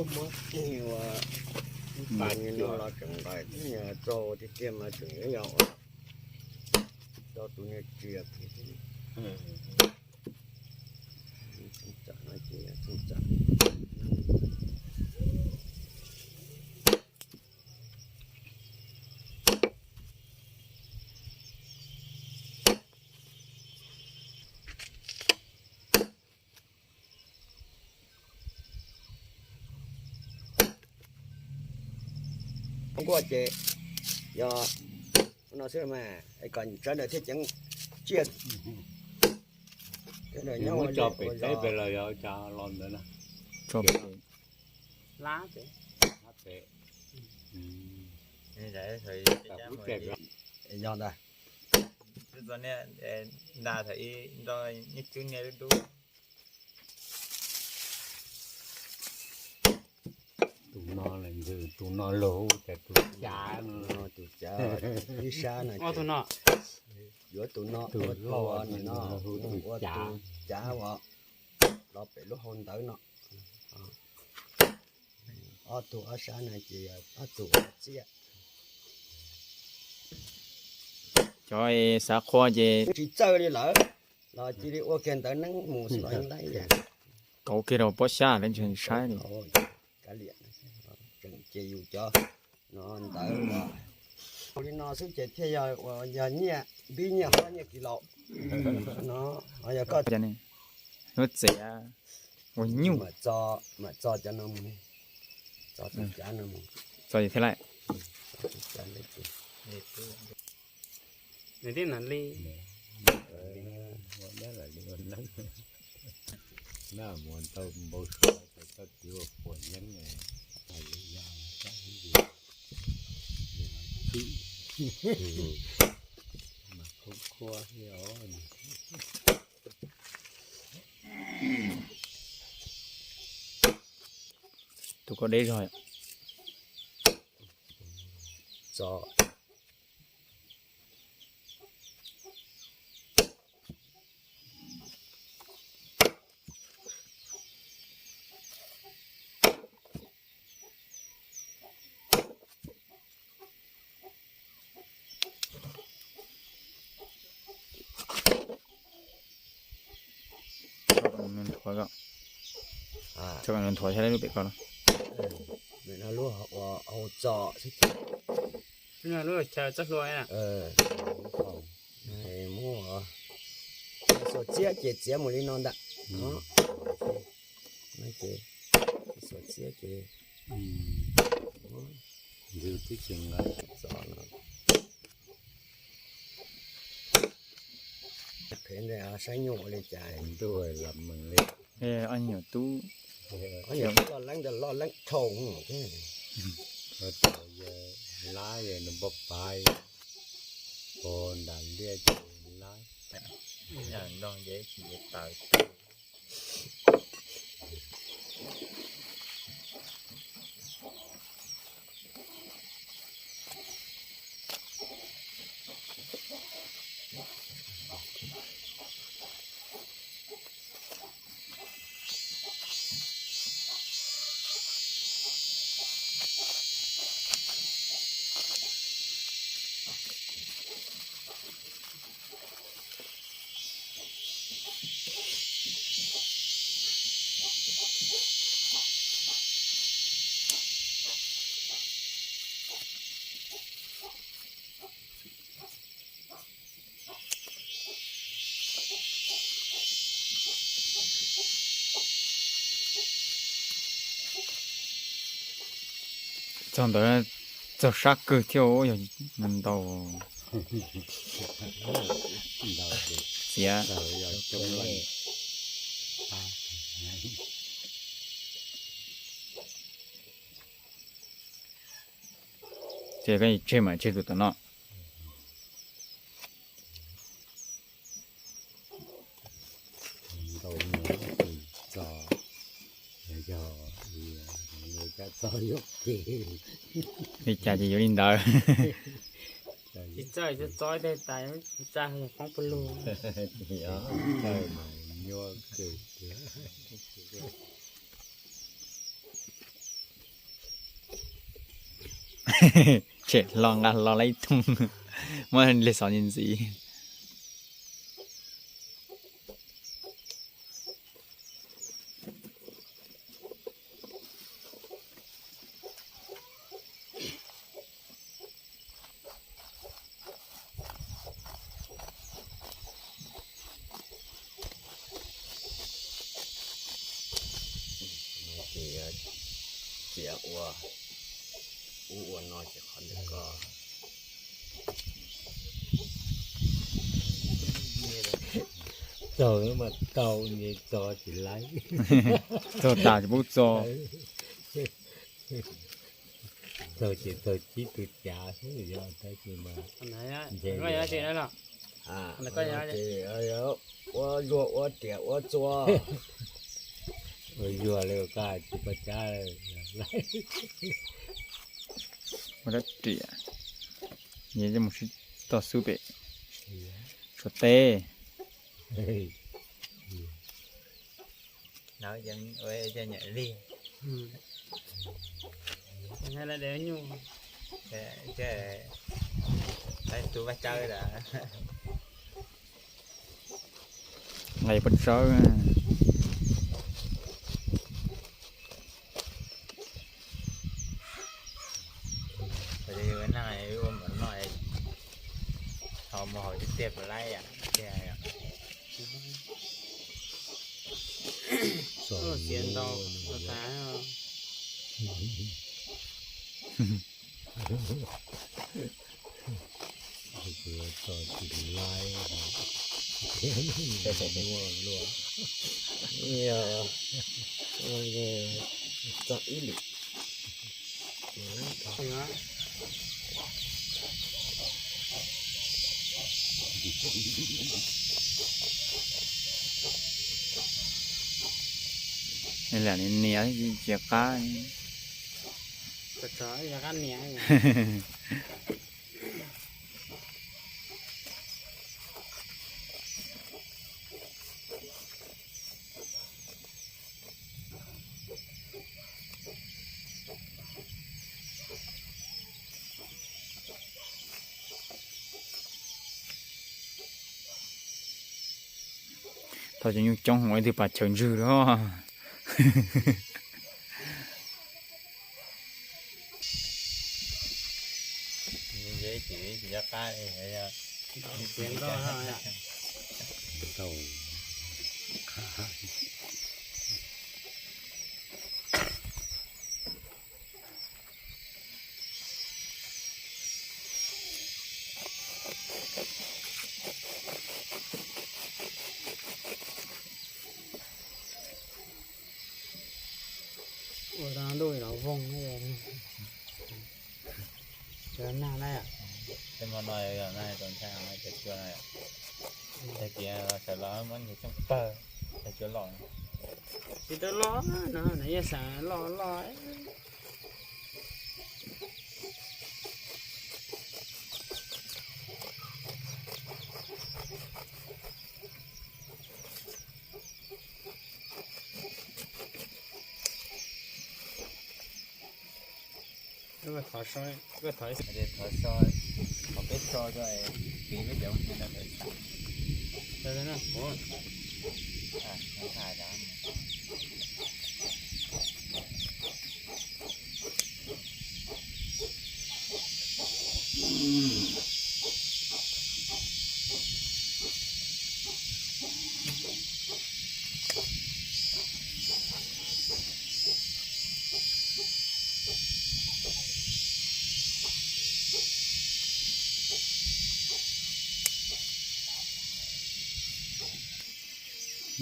Muab ua pa ni no los tseem nqaim thiab, txog tiag tiag mas tseem yuav yog tso tus niag tsias kiag thiab. Txhob txawm no ces txhob txawm. Nkuaj ces yog no xwb mas kom sawv daws thiaj ceev tsiaj. Nyob ua tso pem teb pem los yog cas los ntawd na. Tso pem. Lab pem. Lab pem. Yog ntag. Nda thaum ib nrog neb cwb niaj lub dub. Tus no tus no lug hu cas tus cav no, tus cav ib sab no, tus no, yuav tus no tus ua tus no, hu tus ua tus cav uas los pem lub hau ntawv no. Ob tug ob sab no ces ob tug ua txiaj. Cov xav qhua ces tsis txawj li lawm los cia li ua kiag ntawv neeb mus xwb los yeej laib. Kauv kiag rau pob xyab lawv ntseeg saib li. Kav liam, tseem ces yus cov no ntawv li no xwb ces thiaj yog uas yog nyiaj npib nyiaj hob nyiaj kis laus no. Yog koj hnub txiv ua nyuj mam txo cov no mus, txo tus cav no mus, txo thiaj laib. Nws tib nas li. Na mus tau npau suav ces txoj kev ua puas yeeb hais lus yog mas khub khua thiab os. Tus koj deb zog. Txo. Tso kom nws nthuav thiab lub pem ko no. Lub hau txo xwb ces lub chaw txoj hlua na. Muab xuas txiab ces txiav mus li no ntag. Xuas txiab ces ntws twb tsis nqa txo no. Phem ntawd saib nyuj ua li cas ntuj los mees li. Ob nyuam tub, ob nyuam tub loj leeb ntawd loj leeb dhau thiab. Lab yog nws npaj pav, pos nram liaj ces lab. Nrog nce tsis nce taws. Txog ntawd txog sab kawg thiab, yog ntau xiav. Ces koj tseg mam tseg tus tom no. Ntau no txo, yog li cas txo yuav ke. Li cas ces yuav li ntawd. Tsis txawj txo tej tas tsa poob pawg lug. Txawj mas nyuaj kawg. Tshem hlo nqa hlo lawm ib tug, muab lig xov ntxiv ntxiv. Ces ua, ub ua no ces qhov ntawd ko. Txaug mas tau, txaug tsis laib. Txaug tas tsis pub txo. Txaug ces txaug tsib tug cav xwb, yog tab sis mas ntshe ua zuag ua riam ua txua. Ua zuag li koj tsis pom cab. Ua dab riam, mus sib toj xub pem Suav teb. Ua cov nyuam lig. Tus vaj tsawb a. Nqa vaj tsawb. Ua mov no, ho mus haus tiag tiag puas laib yom. Txiav ntau tas. Txog ib lwm. Lam nias cia qab. Qab nias. Thaum cov nyuj coob ua ib tug pas chaw ntswg lawm. Ua tau ntuj los voog. Cov nag na, tej hmo no yog nag tau ntshai cov cua no. Tag kis sawv los muab nws coj pawg, cov cua loj. Tsis tau loj no, nws yeej xav loj loj. Thov so, thov so, thov peb so rau, piv peb cov ntawd.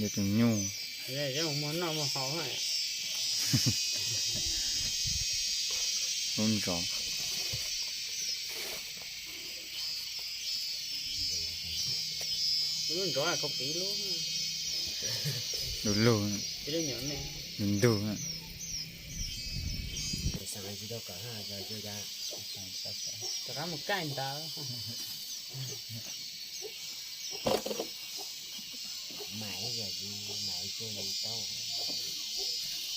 Yog tus nyuj. Muag noj muag haus. Lub ntsos. Lub ntsos kau piv lub. Lub lug. Lub ntug. Rov qab mus kaij ntawd. Maiv yog maiv cuag li tau.